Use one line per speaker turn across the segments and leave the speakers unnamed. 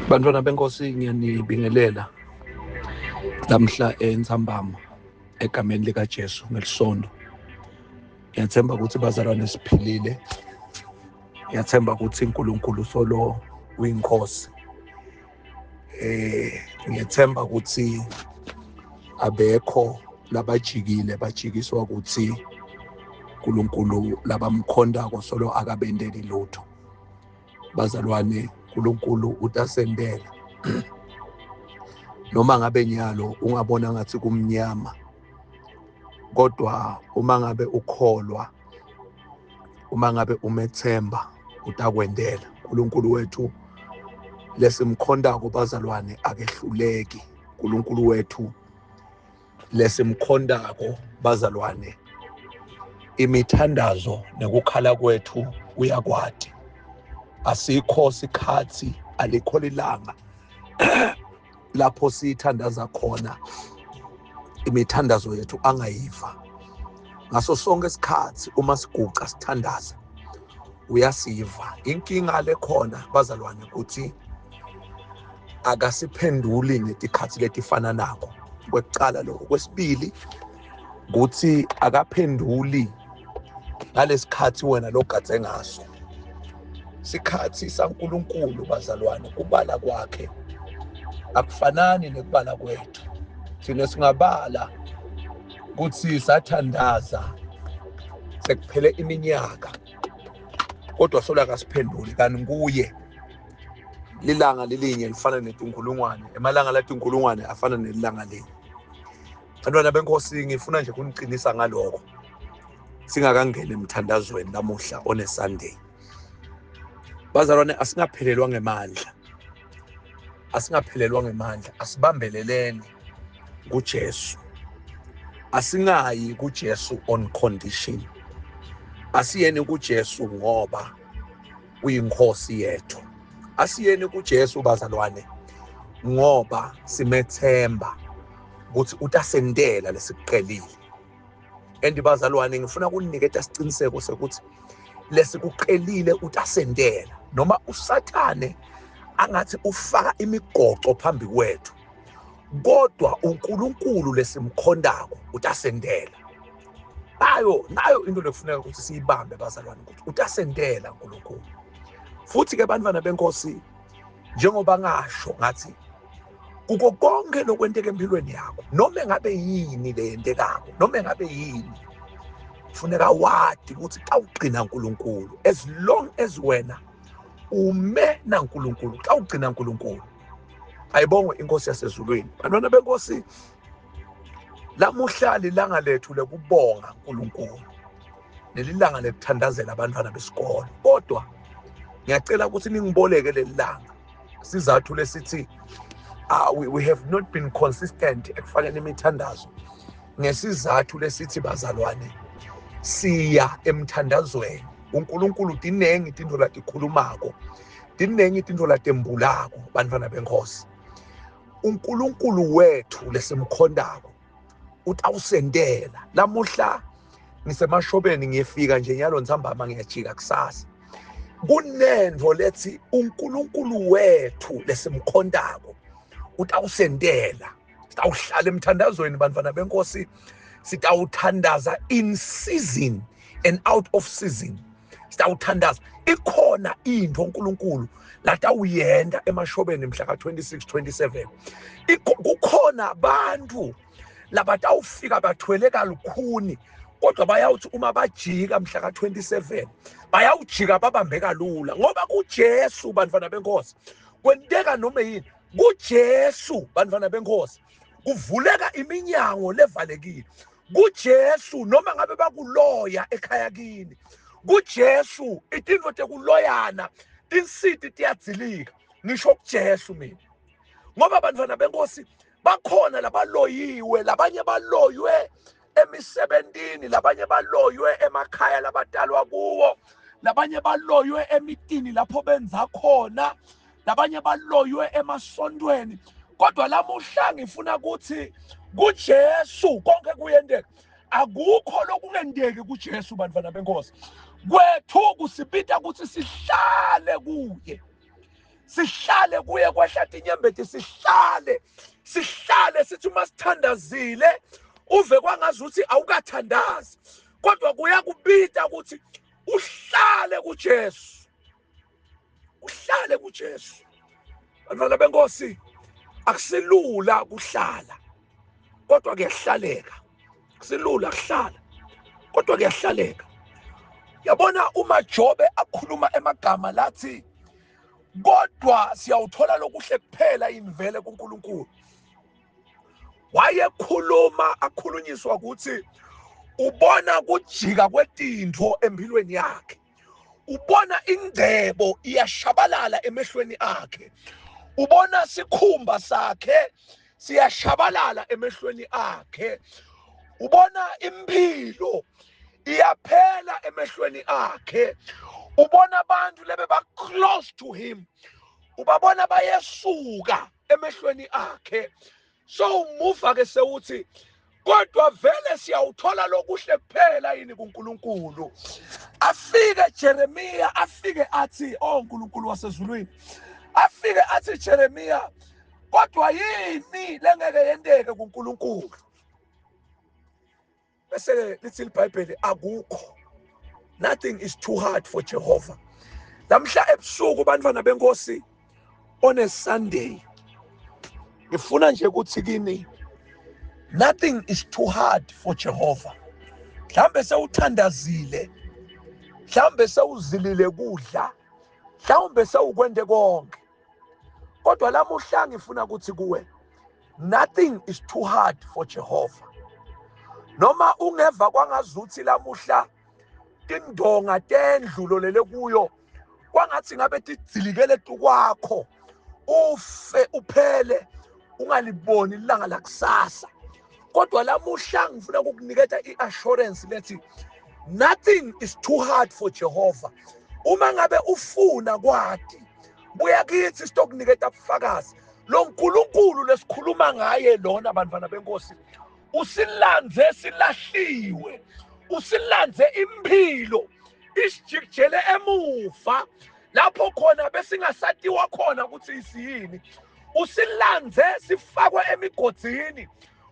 Bantwana benkosi, ngiyanibingelela lamhla entsambama egameni likaJesu ngelisondo. Ngiyathemba ukuthi bazalwane siphilile. Ngiyathemba ukuthi uNkulunkulu solo uyinkosi. Ngiyathemba ukuthi abekho labajikile bajikiswa ukuthi uNkulunkulu labamkhondako solo akabendeli lutho. Bazalwane, uNkulunkulu utasendela. Noma ngabe nyalo ungabona ngathi kumnyama, kodwa uma ngabe ukholwa, uma ngabe umethemba, utakwendela. uNkulunkulu wethu lesimkhondako bazalwane akehluleki. uNkulunkulu wethu lesimkhondako bazalwane, imithandazo nekukhala kwethu uyakwati. Asikho sikhathi, alikho lilanga lapho sithandaza khona imithandazo yethu angayiva. Ngaso sonke isikhathi uma siguqa sithandaza uyasiva. Inkinga lekhona bazalwane ukuthi akasiphenduli ngetikhathi letifana nako. Kwekucala lokho. Kwesibili ukuthi akaphenduli ngalesikhathi wena logadze ngaso. Sikhathi saNkulunkulu bazalwane, kubala kwakhe akufanani nekubala kwethu. Thina singabala ukuthi sathandaza sekuphele iminyaka, kodwa solo akasiphenduli. Kanti nguye lilanga lilinye lifana netinkulungwane, emalanga latinkulungwane afana nelilanga linye. Bantwana benkosi, ngifuna nje kuniqinisa ngalokho singakangeni emthandazweni lamuhla on a Sunday. Bazalwane, asingaphelelwa ngemandla, asingaphelelwa ngemandla, asibambeleleni kuJesu. Asingayi kuJesu on condition, asiyeni kuJesu ngoba uyinkosi yethu. Asiyeni kuJesu bazalwane ngoba simethemba ukuthi utasendela lesikuqelile. And bazalwane, ngifuna ukuniketa isiqiniseko sekuthi lesikuqelile utasendela. Noma uSathane angathi ufaka imigoco phambi kwethu, kodwa uNkulunkulu lesimkhondako utasendela. Nayo into lekufuneka ukuthi siyibambe bazalwane, ukuthi utasendela uNkulunkulu. Futhi ke bantwana benkosi, njengoba ngasho ngathi kuko konke lokwenteka empilweni yakho, noma engabe yini leyentekako, noma engabe yini, kufuneka wadi ukuthi xa ugcina uNkulunkulu, as long as wena ume naNkulunkulu, xa ugcina uNkulunkulu. Ayibongwe inkosi yasezulwini. Bantwana benkosi, lamuhla lilanga lethu lekubonga uNkulunkulu, nelilanga lekuthandazela abantwana besikolo. Kodwa ngiyacela ukuthi ningiboleke leli langa. Sizathu lesithi we have not been consistent ekufakeni imithandazo, ngesizathu lesithi bazalwane siya emthandazweni. uNkulunkulu tinengi tintfo latikhulumako, tinengi tintfo latembulako bantwana benkosi. uNkulunkulu wethu lesimkhondako utawusendela. Lamuhla ngisemashobeni, ngiyefika nje nyalo ntsambama, ngiyajika kusasa. Kunento lethi uNkulunkulu wethu lesimkhondako utawusendela. Sitawuhlala emthandazweni bantwana benkosi, sitawuthandaza in season and out of season. Sitawuthandaza, ikhona into uNkulunkulu latawuyenda emashobeni mhla ka-26 27. Kukhona abantu labatawufika bathwele kalukhuni, kodwa bayawuthi uma bajika mhla ka-27 bayawujika babambe kalula, ngoba kuJesu bantwana benkosi kwenteka noma yini. kuJesu bantwana benkosi kuvuleka iminyango levalekile. kuJesu noma ngabe bakuloya ekhaya kini, kuJesu itinto tekuloyana tinsiti tiyadzilika. Ngisho kuJesu mina, ngoba bantwana benkosi bakhona labaloyiwe, labanye baloywe emisebentini, labanye baloywe emakhaya labatalwa kuwo, labanye baloywe emitini lapho benza khona, labanye baloywe emasontweni. Kodwa lamuhla ngifuna ukuthi kuJesu konke kuyenteka. Akukho lokungenteki kuJesu bantwana benkosi. Kwethu kusibita ukuthi sihlale kuye, sihlale kuye kwehla tinyembeti, sihlale sihlale sithi uma sithandazile uve kwangazuthi awukathandazi, kodwa kuyakubita ukuthi uhlale kuJesu, uhlale kuJesu. Bantwana benkosi, akusilula kuhlala kodwa kuyahlaleka. Kusilula kuhlala kodwa kuyahlaleka. Yabona uma Jobe akhuluma emagama lathi kodwa siyawuthola lokuhle kuphela yini vele kuNkulunkulu, wayekhuluma akhulunyiswa ukuthi ubona kujika kwetintfo empilweni yakhe, ubona ingcebo iyashabalala emehlweni akhe, ubona sikhumba sakhe siyashabalala emehlweni akhe, ubona impilo iyaphela emehlweni akhe, ubona abantu lebe ba close to him, ubabona bayesuka emehlweni akhe. So umuva ke sewuthi kodwa vele siyawuthola lokuhle kuphela yini kuNkulunkulu. Afike Jeremiya, afike athi, oh uNkulunkulu wasezulwini, afike athi Jeremiya, kodwa yini lengeke yenteke kuNkulunkulu? Bese-ke lithi iBhayibheli akukho, nothing is too hard for Jehovah. Lamhla ebusuku bantwana benkosi on a Sunday, ngifuna nje ukuthi kini nothing is too hard for Jehovah. Mhlambe sewuthandazile, mhlambe sewuzilile kudla, mhlawumbe sewukwente konke, kodwa lamuhla ngifuna ukuthi kuwe nothing is too hard for Jehovah. Noma ungeva kwangazuthi lamuhla tindonga tendlu lolele kuyo kwangathi ngabe tidzilikele tukwakho, ufe uphele ungaliboni ilanga lakusasa, kodwa lamuhla ngifuna ukukuniketa i-assurance lethi nothing is too hard for Jehovah. Uma ngabe ufuna kwati, buya kithi sitokuniketa ubufakazi. Lo nkulunkulu lesikhuluma ngaye lona, bantwana benkosi, usilandze silahliwe, usilandze impilo isijikijele emuva lapho khona besingasatiwa khona ukuthi isiyini, usilandze sifakwe emigodzini.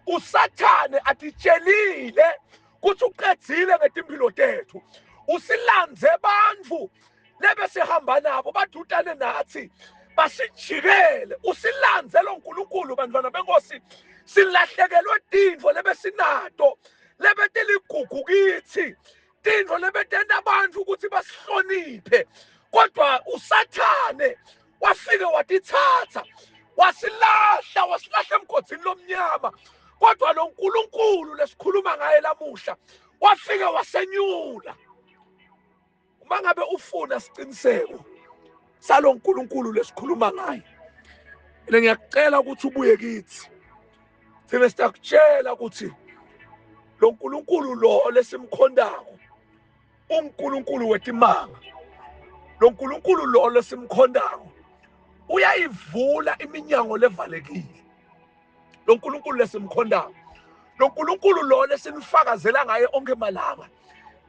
Usathane atitshelile ukuthi uqedzile ngetimpilo tethu, usilandze bantfu lebesihamba nabo badutane nathi basijikele. Usilandze lo nkulunkulu, bantwana benkosi, silahlekelwe tintfo lebesinato lebetiligugu kithi, tintfo lebetenta abantu ukuthi basihloniphe, kodwa usathane wafike watithatha wasilahla, wasilahla emgodzini lomnyama. Kodwa lo nkulunkulu lesikhuluma ngaye lamuhla wafike wasenyula. Uma ngabe ufuna siqiniseko salo nkulunkulu lesikhuluma ngaye, mina ngiyakucela ukuthi ubuye kithi, thina sitakutshela ukuthi lo nkulunkulu lo lesimkhondako uNkulunkulu wetimanga. Lo nkulunkulu lo lesimkhondako uyayivula iminyango levalekile. Lo nkulunkulu lesimkhondako, lo nkulunkulu lo lesinifakazela ngaye onke malanga,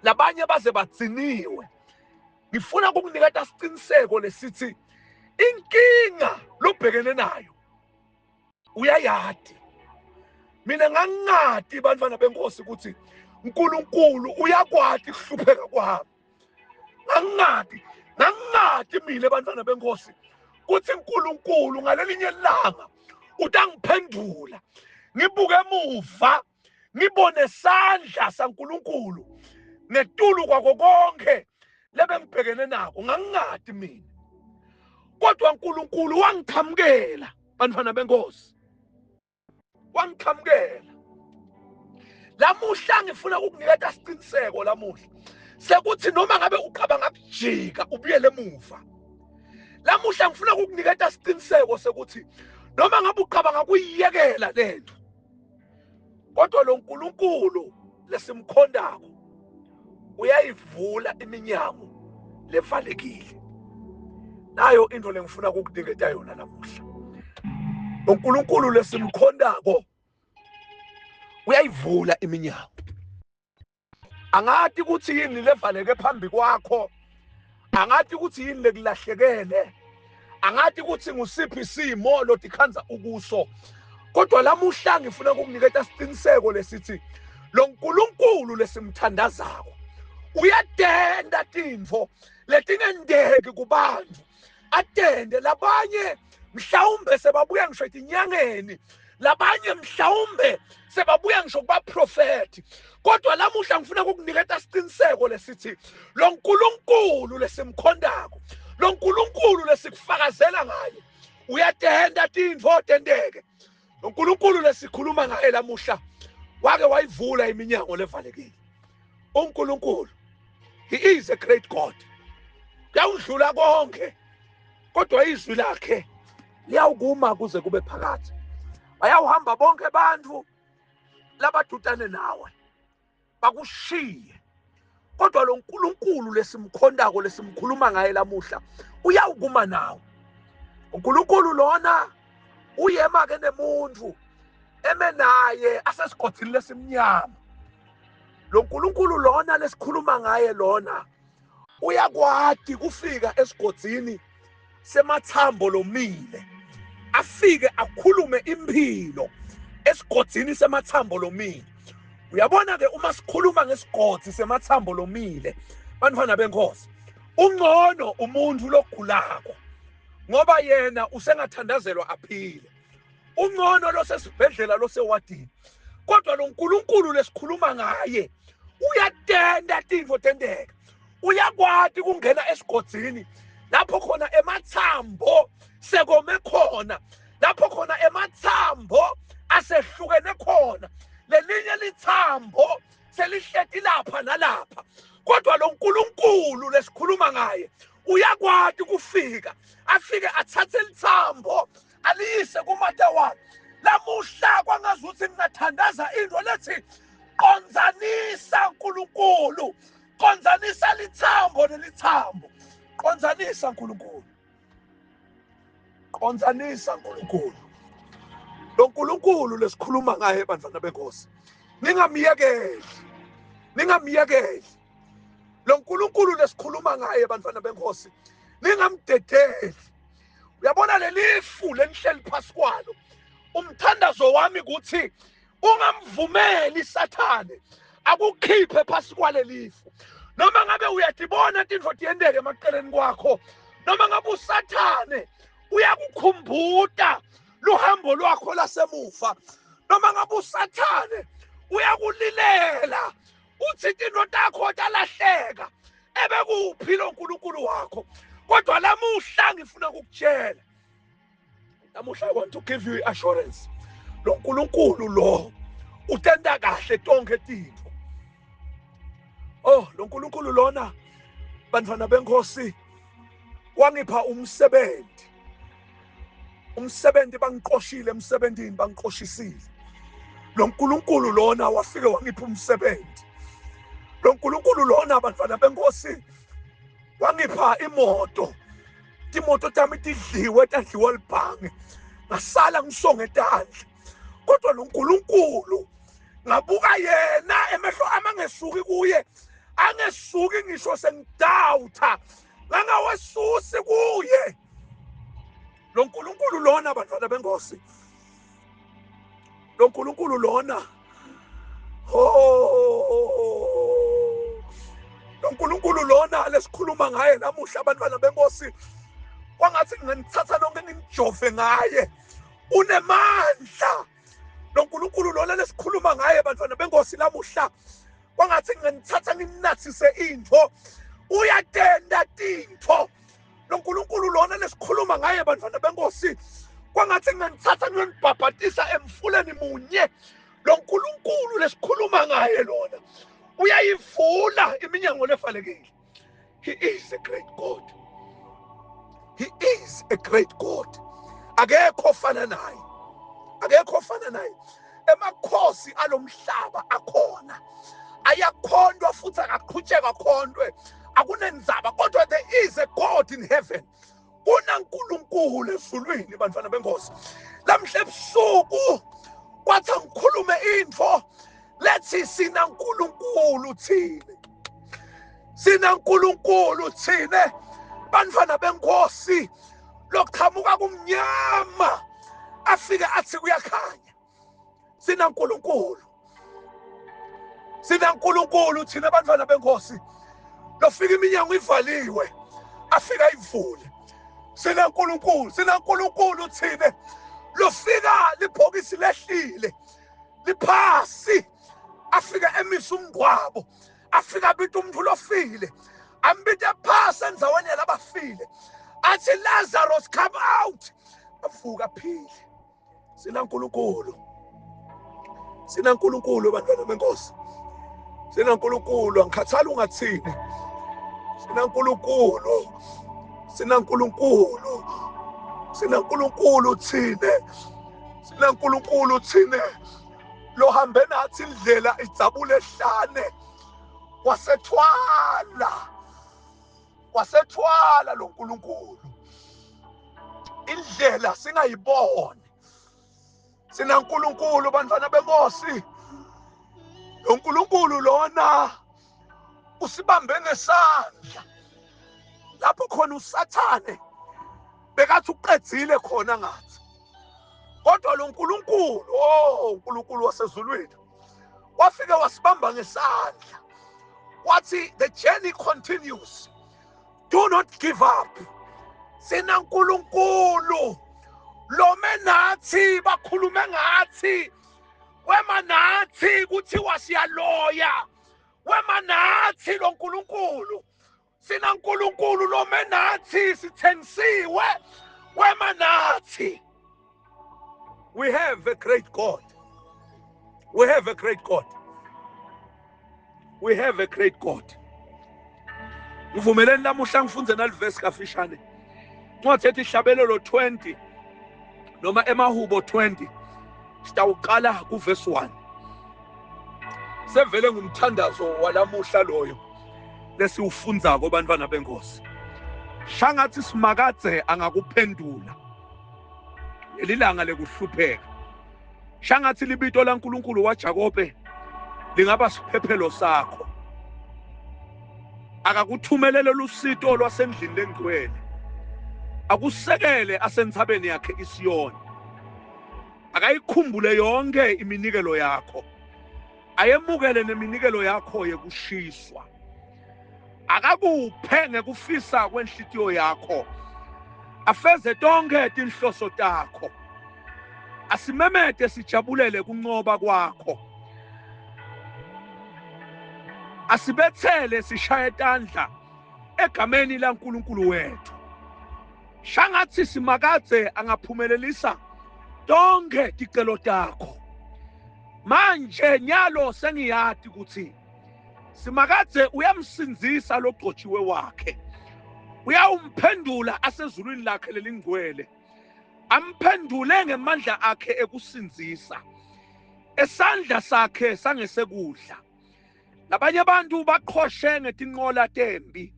labanye baze bagciniwe. Ngifuna ukukuniketa isiqiniseko lesithi inkinga lobhekene nayo uyayati. Mina ngangingati bantwana benkosi ukuthi uNkulunkulu uyakwati kuhlupheka kwami. Ngangingati, ngangingati mina bantwana benkosi ukuthi uNkulunkulu ngalelinye ilanga utangiphendula. Ngibuke emuva ngibone sandla saNkulunkulu ngetulu kwako konke lebengibhekene nako. Ngangingati mina, kodwa uNkulunkulu wangichamukela bantwana benkosi, wangichamukela. Lamuhla ngifuna ukukuniketa isiqiniseko lamuhla sekuthi noma ngabe uqabanga kujika ubuyele emuva, lamuhla ngifuna ukukuniketa isiqiniseko sekuthi noma ngabe uqabanga kuyiyekela lento, kodwa lo nkulunkulu lesimkhondako uyayivula iminyango levalekile. Nayo into lengifuna ukukuniketa yona lamuhla, lo nkulunkulu lesimkhondako uyayivula iminyango. Angati ukuthi yini levaleke phambi kwakho, angati ukuthi yini lekulahlekele, angati ukuthi ngusiphi isimo lotikhandza ukuso, kodwa lamuhla ngifuna ukukuniketa isiqiniseko lesithi lo nkulunkulu lesimthandazako uyatenda tintfo letingendeki kubantu, atende labanye mhlawumbe sebabuya ngisho etinyangeni, labanye mhlawumbe sebabuya ngisho kubaprofethi, kodwa lamuhla ngifuna ukukuniketa isiqiniseko lesithi lo nkulunkulu lesimkhondako, lo nkulunkulu lesikufakazela ngaye uyatenda tintfo tenteke. Lo nkulunkulu lesikhuluma ngaye lamuhla wake wayivula iminyango levalekile. UNkulunkulu, he is a great God, kuyawudlula konke, kodwa izwi lakhe liyawukuma kuze kube phakathi. Bayawuhamba bonke abantu labadutane nawe bakushiye, kodwa lo nkulunkulu lesimkhondako lesimkhuluma ngaye lamuhla uyawukuma nawe. UNkulunkulu lona uyema ke nemuntu eme naye asesigodini lesimnyama. Lo nkulunkulu lona lesikhuluma ngaye lona uyakwati kufika esigodzini semathambo lomile, afike akhulume impilo esigodzini semathambo lomile. Uyabona ke uma sikhuluma ngesigodzi semathambo lomile, bantfwana benkosi, ungcono umuntu logulako ngoba yena usengathandazelwa aphile. Ungcono losesibhedlela losewadini, kodwa lo nkulunkulu lesikhuluma ngaye uyatenda tintfo tenteka. Uyakwati kungena esigodzini lapho khona emathambo sekome khona, lapho khona emathambo asehlukene khona, lelinye lithambo selihleti lapha nalapha, kodwa lo nkulunkulu lesikhuluma ngaye uyakwati kufika afike athathe lithambo aliyise kumatawana. Lamuhla kwangazuthi ngingathandaza into lethi qondzanisa nkulunkulu, qondzanisa lithambo nelithambo, qondzanisa nkulunkulu, qondzanisa nkulunkulu. Lo nkulunkulu lesikhuluma ngaye bantwana benkosi, ningamyekeli, ningamyekeli. Lo nkulunkulu lesikhuluma ngaye bantwana benkosi, ningamdedeli. Uyabona lelifu lenihleli phasi kwalo, umthandazo wami kuthi ungamvumeli sathane akukhiphe phasi kwalelifu. Noma ngabe uyatibona tintfo tiyenteke emaceleni kwakho, noma ngabe usathane uyakukhumbuta luhambo lwakho lasemuva, noma ngabe usathane uyakulilela uthi tintfo takho talahleka, ebekuphi lo nkulunkulu wakho? Kodwa lamuhla ngifuna ukukutshela, lamuhla I want to give you assurance, lo nkulunkulu lo utenda kahle tonke tintfo. Oh, lo nkulunkulu lona bantwana benkosi wangipha umsebenzi, umsebenzi bangiqoshile emsebenzini, bangiqoshisile. Lo nkulunkulu lona wafike wangipha umsebenzi. Lo nkulunkulu lona bantwana benkosi wangipha imoto, timoto tami tidliwe tadliwa libhange, ngasala ngisonge tandla, kodwa lo nkulunkulu ngabuka yena, emehlo ami angesuki kuye, angesuki ngisho sengidawutha, ngangawesusi kuye. Lo nkulunkulu lona bantwana benkosi, lo nkulunkulu lona, oh, lo nkulunkulu lona lesikhuluma ngaye namuhla abantwana benkosi, kwangathi nginganithatha nonke nginijove ngaye, unemandla. Lo nkulunkulu lona lesikhuluma ngaye bantwana benkosi lamuhla, kwangathi nginganithatha nginathise intfo, uyatenda tintfo. Lo nkulunkulu lona lesikhuluma ngaye bantwana benkosi, kwangathi nginganithatha ngiyonibhabhatisa emfuleni munye. Lo nkulunkulu lesikhuluma ngaye lona uyayivula iminyango levalekile. He is a great God, he is a great God. Akekho ofana naye, akekho ofana naye. Emakhosi alomhlaba akhona ayakhondwa futhi akaqhutshekwa khondwe, akunenzaba, kodwa there is a God in heaven. KunaNkulunkulu ezulwini bantwana benkosi. Lamhla ebusuku kwathi angikhulume intfo le Lethi sina uNkulunkulu thina. Sina uNkulunkulu thina. Bantwana benkosi loqhamuka kumnyama afike athi kuyakhanya. Sina uNkulunkulu. Sina uNkulunkulu thina bantwana benkosi. Lofika iminyango ivaliwe afika ayivule. Sina uNkulunkulu, sina uNkulunkulu thina. Lofika libhokisi lehlile liphasi afika emisa umngcwabo afika abita umuntu lofile ambite phasi endaweni yalabafile athi Lazarus come out avuka aphile. Sina uNkulunkulu, sina uNkulunkulu bantwana benkosi, sina uNkulunkulu. Angikhathali ungathini, sina uNkulunkulu, sina uNkulunkulu, sina uNkulunkulu thina, sina uNkulunkulu thina lohambe nathi indlela idzabule ehlane wasethwala, wasethwala lo nkulunkulu. Indlela singayiboni. Sina uNkulunkulu bantwana benkosi. Lo nkulunkulu lona usibambe ngesandla lapho khona uSathane bekathi uqedzile khona ngathi, kodwa lo nkulunkulu, oh uNkulunkulu wasezulwini, wafike wasibamba ngesandla wathi the journey continues, do not give up. Sina uNkulunkulu lome nathi, bakhulume ngathi, wema nathi kuthiwa siyaloya, wema nathi lo nkulunkulu. Sina uNkulunkulu lome nathi, sithengisiwe, wema nathi. We have a great God. We have a great God. We have a great God. Ngivumeleni lamuhla ngifunze nalivesi kafishane. Incwadi ethi Hlabelelo 20 noma emahubo 20 sitawuqala kuverse 1. Sevele ngumthandazo walamuhla loyo lesiwufundzako bantwana benkosi. Shangathi simakadze angakuphendula ngelilanga lekuhlupheka. Shangathi libito laNkulunkulu waJakobe lingaba siphephelo sakho. Akakuthumelele lusito lwasendlini lengcwele, akusekele asentsabeni yakhe iSiyoni. Akayikhumbule yonke iminikelo yakho, ayemukele neminikelo yakho yekushiswa. Akakuphe ngekufisa kwenhlitiyo yakho, afeze tonke tinhloso takho. Asimemete sijabulele kuncoba kwakho, asibethele sishaye tandla egameni laNkulunkulu wethu. Shangathi simakadze angaphumelelisa tonke ticelo takho. Manje nyalo sengiyati ukuthi simakadze uyamsindzisa logcotshiwe wakhe, uyawumphendula asezulwini lakhe lelingcwele, amphendule ngemandla akhe ekusindzisa esandla sakhe sangesekudla. Labanye abantu baqhoshe ngetinqola tempi,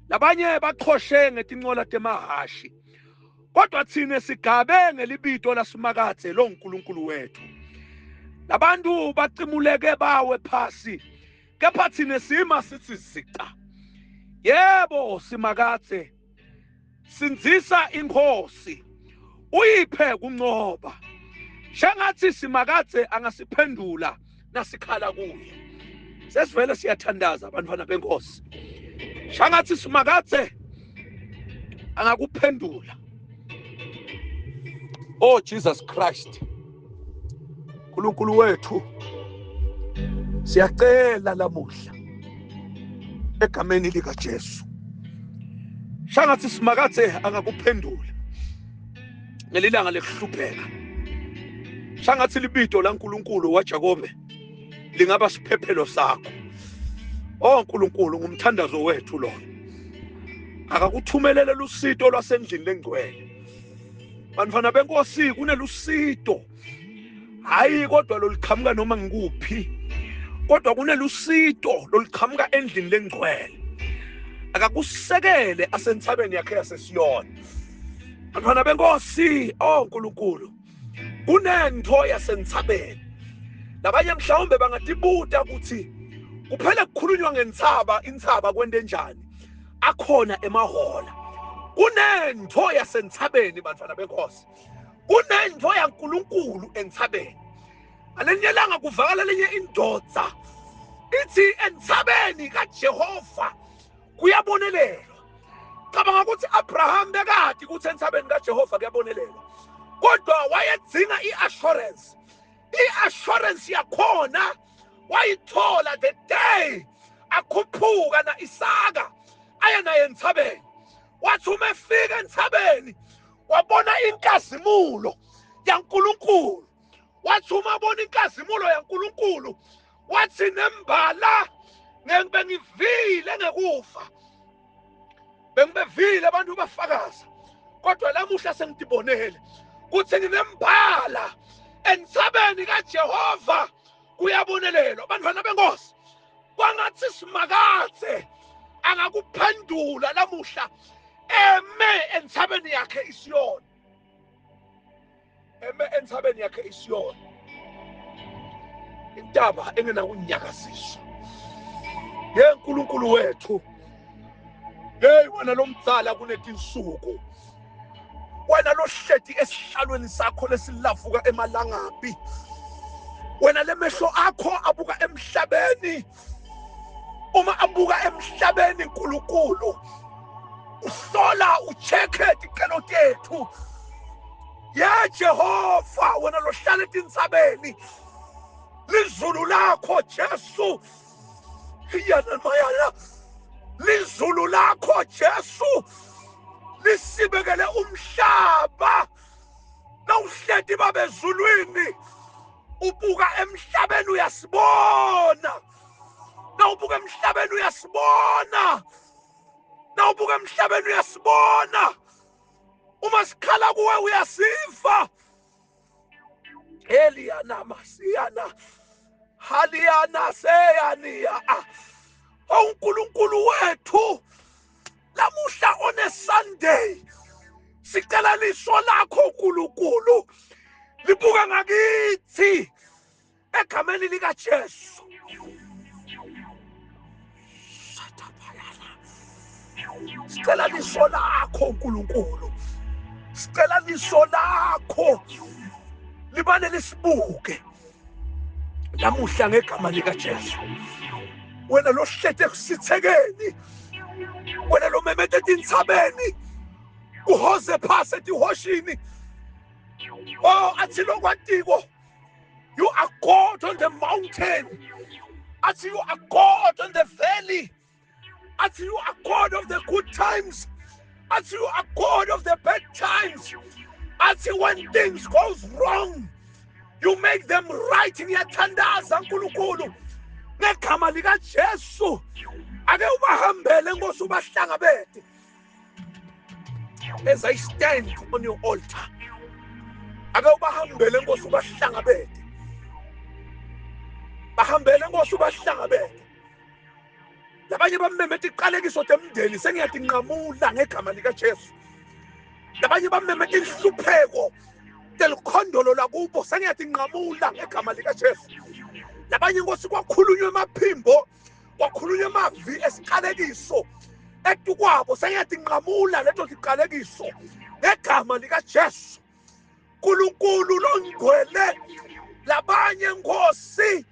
labanye baqhoshe ngetinqola temahashi, kodwa thina sigabe ngelibito lasimakadze lo nkulunkulu wethu. Labantu bacimuleke bawe phasi, kepha thina sima sithi sica. Yebo simakadze, sindzisa inkosi, uyiphe kuncoba. Shangathi simakadze angasiphendula nasikhala kuye. Sesivele siyathandaza bantwana benkosi. Shangathi simakadze angakuphendula. Oh Jesus Christ, uNkulunkulu wethu, siyacela lamuhla egameni lika Jesu, shangathi simakadze angakuphendula ngelilanga lekuhlupheka. Shangathi libito laNkulunkulu waJakobe lingaba siphephelo sakho. Oh Nkulunkulu, ngumthandazo wethu loyo. Akakuthumelele lusito lwasendlini lengcwele. Bantwana benkosi, kunelusito, hayi kodwa loluqhamuka noma ngikuphi, kodwa kunelusito loluqhamuka endlini lengcwele. Akakusekele asentsabeni yakhe yaseSiyoni. Bantwana benkosi, oh Nkulunkulu, kunento yasentsabeni. Labanye mhlawumbe bangatibuta ukuthi kuphela kukhulunywa ngentsaba, intsaba kwente njani? Akhona emahola. Kunento yasentsabeni bantwana benkosi. Kunento yaNkulunkulu entsabeni. Ngalinye langa kuvakala lenye indoda ithi entsabeni kaJehova kuyabonelelwa. Cabanga ukuthi Abraham bekade ukuthi entsabeni kaJehova kuyabonelelwa. Kodwa wayedzinga iassurance. I-assurance yakhona wayithola the day akhuphuka na-Isaka aye naye entsabeni. Wathi uma efika entsabeni wabona inkazimulo yaNkulunkulu. Wathi uma abona inkazimulo yaNkulunkulu wathi nembala ngibe ngivile ngekufa, bengibevile abantu bafakaza, kodwa lamuhla sengitibonele kuthi nginembala entsabeni kaJehova kuyabonelelwa. Bantwana benkosi, kwangathi simakathe angakuphendula lamuhla eme entsabeni yakhe iSiyoni, eme entsabeni yakhe iSiyoni, intaba engenakunyakaziswa. Ye Nkulunkulu wethu, hey wena lomdzala kunetinsuku, wena lohleti esihlalweni sakho lesilavuka emalangabi, wena lemehlo akho abuka emhlabeni, uma abuka emhlabeni Nkulunkulu uhlola uchecke ticelo tethu. Ye Jehova, wena lohlala etintsabeni, lizulu lakho Jesu, iyana mayana, lizulu lakho Jesu lisibekele umhlaba. Nawuhleti babezulwini ubuka emhlabeni uyasibona, nawubuka emhlabeni uyasibona, nawubuka emhlabeni uyasibona. Uma sikhala kuwe uyasiva. Eliana masiyana haliyana seyaniya. uNkulunkulu wethu, lamuhla on a Sunday sicela liso lakho uNkulunkulu libuka ngakithi egameni likaJesu. Sicela liso lakho uNkulunkulu, sicela liso lakho libane lisibuke lamuhla ngegama likaJesu. Wena lohlete ekusithekeni, wena lomemete etintsabeni, uhoze phasi etihoshini. Oh, athi lokwatiko, you are God on the mountain. Athi you are God on the valley. Athi you are God of the good times. Athi you are God of the bad times. Athi when things goes wrong, you make them right. Ngiyathandaza Nkulunkulu ngegama likaJesu, ake ubahambele Nkosi, ubahlangabete. As I stand on your altar, ake ubahambele Nkosi, ubahlangabete. Bahambele Nkosi, ubahlangabete. Labanye bamemeta iqalekiso temndeni, sengiyatinqamula ngegama likaJesu. Labanye bamemeta inhlupheko telikhondolo lakubo, sengiyatinqamula ngegama likaJesu. Labanye Nkosi kwakhulunywa emaphimbo, kwakhulunywa emavi esiqalekiso etukwabo, sengiyatinqamula leto tiqalekiso ngegama likaJesu. Nkulunkulu longcwele, labanye Nkosi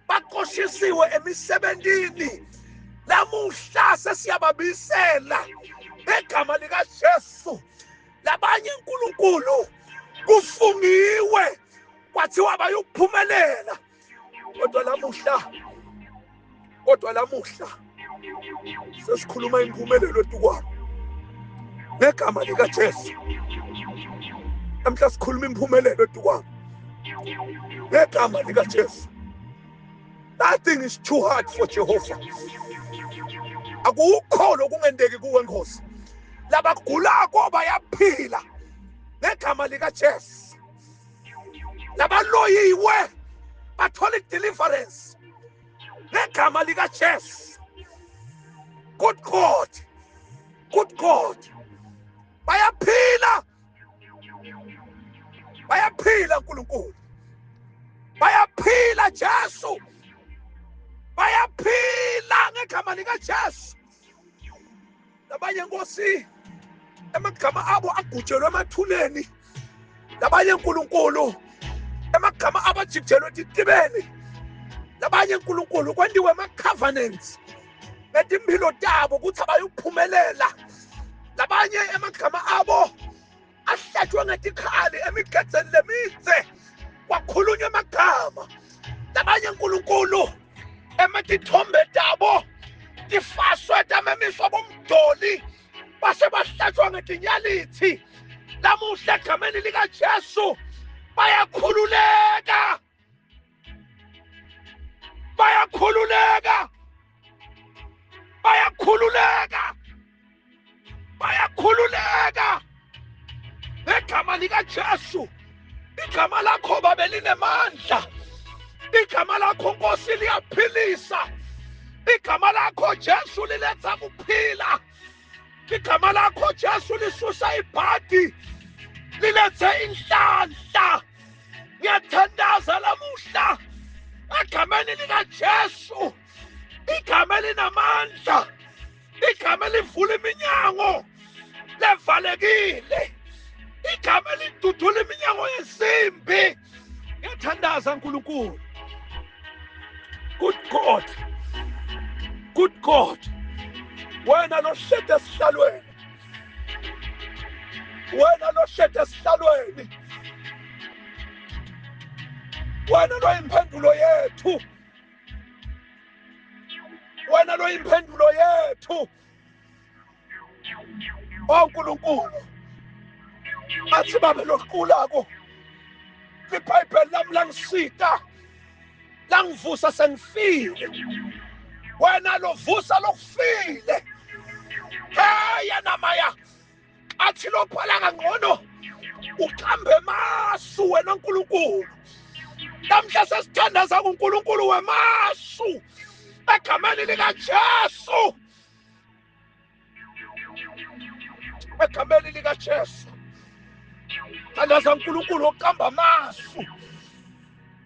baxoshisiwe emisebentini, lamuhla sesiyababisela ngegama likaJesu. Labanye uNkulunkulu kufungiwe kwathiwa bayokuphumelela, kodwa lamuhla, kodwa lamuhla sesikhuluma impumelelo etukwabo ngegama likaJesu. Namhla sikhuluma impumelelo etukwabo ngegama likaJesu. Nothing is too hard for Jehovah. Akukho lokungenteki kuwe Nkosi. Labagulako bayaphila ngegama likaJesu. Labaloyiwe bathola deliverance ngegama likaJesu. Good God, good God, bayaphila, bayaphila Nkulunkulu. Bayaphila Jesu, bayaphila ngegama likaJesu. Labanye Nkosi emagama abo agujelwe emathuneni, labanye Nkulunkulu emagama abo ajijelwe etitibeni, labanye Nkulunkulu kwendiwe ama-covenants ngetimphilo tabo ukuthi abayuphumelela, labanye emagama abo ahlatshwe ngetikhali emigedzeni lemidze kwakhulunywa emagama, labanye Nkulunkulu ematithombe tabo tifaswe tamemiswa bomdoli base bahlatshwa ngetinyalithi. Lamuhla egameni likaJesu bayakhululeka, bayakhululeka, bayakhululeka, bayakhululeka ngegama likaJesu. Igama lakho babe linemandla, igama lakho Nkosi liyaphilisa, igama lakho Jesu liletha kuphila, igama lakho Jesu lisusa ibhadi lilethe inhlanhla. Ngiyathandaza lamuhla egameni likaJesu, igama elinamandla, igama elivula iminyango levalekile, igama elidudula iminyango yensimbi. Ngiyathandaza Nkulunkulu, good God, good God, wena lohlede esihlalweni, wena lohlede esihlalweni, wena loyimphendulo yethu, wena loyimphendulo yethu. Oh Nkulunkulu, athi babe loqulako iBhayibheli lami langisita langivusa sengifile, wena lovusa lokufile. Hey namaya athi lophala kangcono uqambe emasu wena Nkulunkulu. Namhla sesithandaza kuNkulunkulu wemasu egameni likaJesu, egameni likaJesu. Thandaza uNkulunkulu oqamba amasu,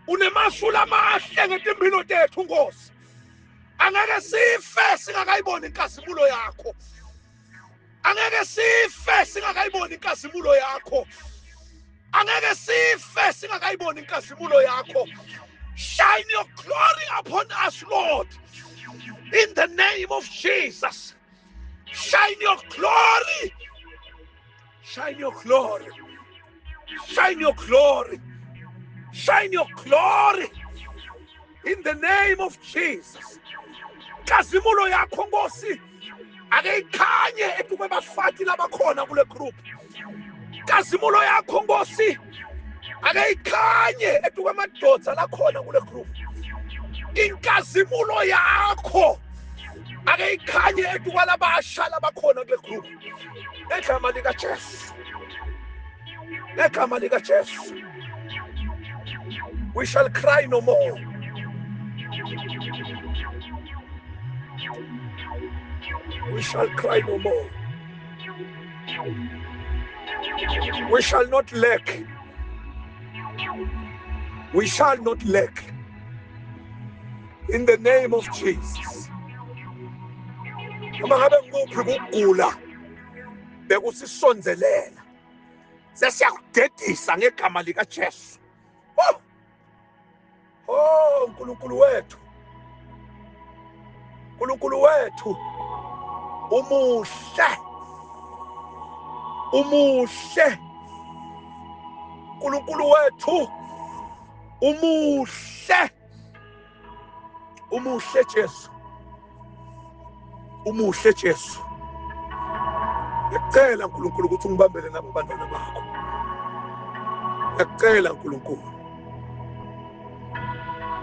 unemasu lamahle ngetimpilo tethu Nkosi. Angeke sife singakayiboni inkazimulo yakho, angeke sife singakayiboni inkazimulo yakho, angeke sife singakayiboni inkazimulo yakho. Shine your glory upon us, Lord, in the name of Jesus. Shine your glory, shine your glory, shine your glory, shine your glory in the name of Jesus. Nkazimulo yakho Nkosi ake ikhanye etukwe bafati labakhona kule group. Nkazimulo yakho Nkosi ake ikhanye etukwe madoda lakhona kule group. Inkazimulo yakho ake ikhanye etukwa labasha labakhona kule group. Ngegama likaJesu, ngegama likaJesu, we shall cry no more. We shall cry no more. We shall not lack. We shall not lack. In the name of Jesus. Noma ngabe ngikuphi kugula bekusisondelela, sesiyakudedisa ngegama likaJesu. Oh, oh Nkulunkulu wethu, Nkulunkulu wethu umuhle, umuhle Nkulunkulu wethu umuhle, umuhle Jesu, umuhle Jesu. Ngiyacela Nkulunkulu ukuthi ungibambele nabo abantwana bakho. Ngiyacela Nkulunkulu,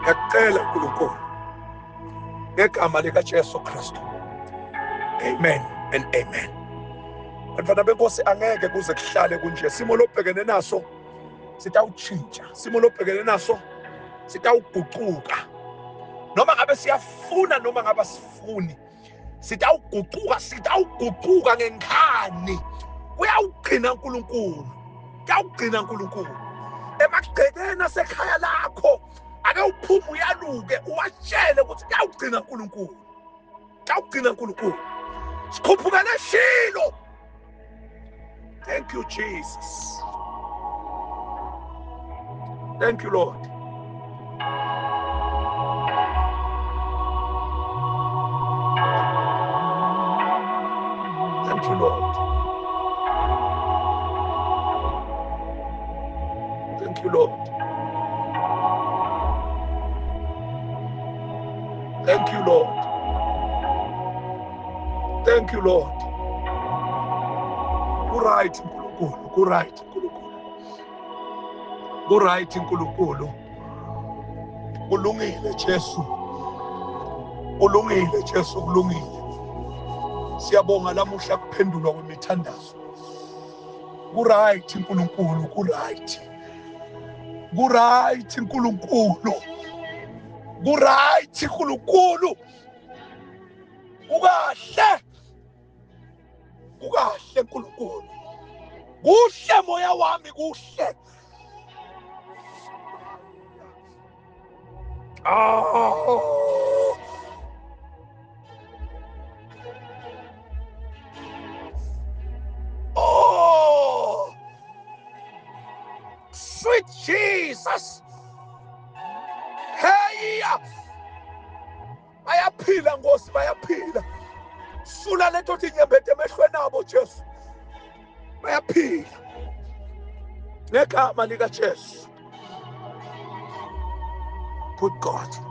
ngiyacela Nkulunkulu ngegama likaJesu Kristu. Amen and amen. Bantwana benkosi, angeke kuze kuhlale kunje. Simo lobhekene naso sitawutshintsha, simo lobhekene naso sitawugucuka, noma ngabe siyafuna noma ngabe asifuni, sitawugucuka, sitawugucuka ngenkhani. Kuyawugcina uNkulunkulu, kuyawugcina uNkulunkulu. Emagcekeni asekhaya lakho ake uphume uyaluke uwatshele ukuthi kuyawugcina uNkulunkulu. Kuyawugcina uNkulunkulu. Sikhuphukele Shilo. Thank you Jesus. Thank you Lord. Thank you Lord. Thank you Lord. Thank you Lord. Thank you Lord. Ku-right uNkulunkulu, ku-right uNkulunkulu. Ku-right uNkulunkulu. Kulungile Jesu. Kulungile Jesu, kulungile. Siyabonga lamuhla kuphendulwa kwemithandazo. Ku-right uNkulunkulu, ku-right. Ku-right uNkulunkulu. Ku-right uNkulunkulu. Kukahle. Kukahle uNkulunkulu. Kuhle moya wami kuhle. Oh. Oh. Sweet Jesus. Hey. Bayaphila Nkosi bayaphila. Sula lento tinyembete emehlweni abo Jesu. Bayaphila. Ngegama lika Jesu. Good God.